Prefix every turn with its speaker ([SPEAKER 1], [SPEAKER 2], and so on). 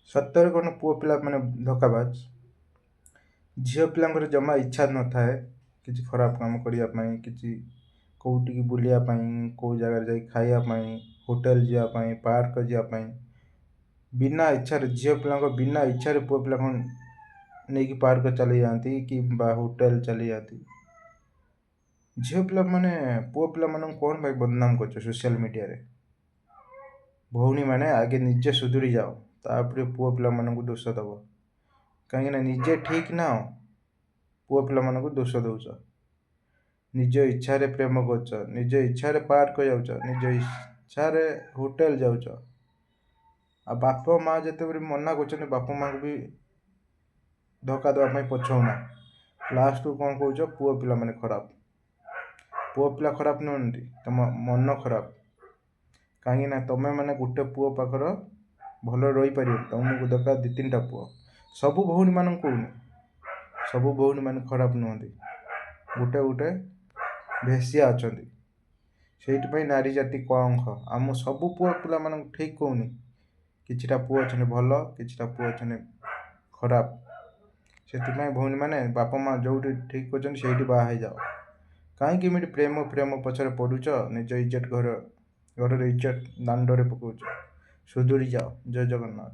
[SPEAKER 1] ସତରେ କ'ଣ ପୁଅ ପିଲାମାନେ ଧୋକାବାଜ? ଝିଅ ପିଲାଙ୍କର ଜମା ଇଚ୍ଛା ନଥାଏ କିଛି ଖରାପ କାମ କରିବା ପାଇଁ, କିଛି କେଉଁଠିକି ବୁଲିବା ପାଇଁ, କେଉଁ ଜାଗାରେ ଯାଇ ଖାଇବା ପାଇଁ, ହୋଟେଲ ଯିବା ପାଇଁ, ପାର୍କ ଯିବା ପାଇଁ। ବିନା ଇଚ୍ଛାରେ, ଝିଅ ପିଲାଙ୍କ ବିନା ଇଚ୍ଛାରେ ପୁଅ ପିଲା କ'ଣ ନେଇକି ପାର୍କ ଚାଲିଯାଆନ୍ତି କିମ୍ବା ହୋଟେଲ ଚାଲିଯାଆନ୍ତି। ଝିଅ ପିଲାମାନେ ପୁଅ ପିଲାମାନଙ୍କୁ କ'ଣ ପାଇଁ ବଦନାମ କରୁଛ ସୋସିଆଲ ମିଡ଼ିଆରେ? ଭଉଣୀମାନେ, ଆଗେ ନିଜେ ସୁଧୁରି ଯାଅ, ତାପରେ ପୁଅ ପିଲାମାନଙ୍କୁ ଦୋଷ ଦେବ। କାହିଁକିନା ନିଜେ ଠିକ୍ ନା, ପୁଅ ପିଲାମାନଙ୍କୁ ଦୋଷ ଦେଉଛ। ନିଜ ଇଚ୍ଛାରେ ପ୍ରେମ କରୁଛ, ନିଜ ଇଚ୍ଛାରେ ପାର୍କ ଯାଉଛ, ନିଜ ଇଚ୍ଛାରେ ହୋଟେଲ ଯାଉଛ, ଆଉ ବାପା ମା ଯେତେବେଳେ ମନା କରୁଛନ୍ତି, ବାପା ମାଆଙ୍କୁ ବି ଧୋକା ଦେବା ପାଇଁ ପଛଉନା। ଲାଷ୍ଟକୁ କ'ଣ କହୁଛ? ପୁଅ ପିଲାମାନେ ଖରାପ। ପୁଅ ପିଲା ଖରାପ ନୁହନ୍ତି, ତମ ମନ ଖରାପ। କାହିଁକିନା ତମେମାନେ ଗୋଟେ ପୁଅ ପାଖର ଭଲ ରହିପାରିବନି, ତମକୁ ଦରକାର 2 3ଟା ପୁଅ। ସବୁ ଭଉଣୀମାନଙ୍କୁ କହୁନି, ସବୁ ଭଉଣୀମାନେ ଖରାପ ନୁହନ୍ତି, ଗୋଟେ ଗୋଟେ ବେଶ୍ୟା ଅଛନ୍ତି। ସେଇଥିପାଇଁ ନାରୀ ଜାତି କଳଙ୍କ। ଆମ ସବୁ ପୁଅ ପିଲାମାନଙ୍କୁ ଠିକ୍ କହୁନି, କିଛିଟା ପୁଅ ଅଛନ୍ତି ଭଲ, କିଛିଟା ପୁଅ ଅଛନ୍ତି ଖରାପ। ସେଥିପାଇଁ ଭଉଣୀମାନେ, ବାପା ମା ଯେଉଁଠି ଠିକ୍ କରୁଛନ୍ତି ସେଇଠି ବାହା ହେଇଯାଅ। କାହିଁକି ଏମିତି ପ୍ରେମ ପ୍ରେମ ପଛରେ ପଡ଼ୁଛ? ନିଜ ଇଜ୍ଜତ, ଘର ଘରର ଇଜ୍ଜତ ଦାଣ୍ଡରେ ପକାଉଛ। ସୁଧୁରି ଯାଅ। ଜୟ ଜଗନ୍ନାଥ।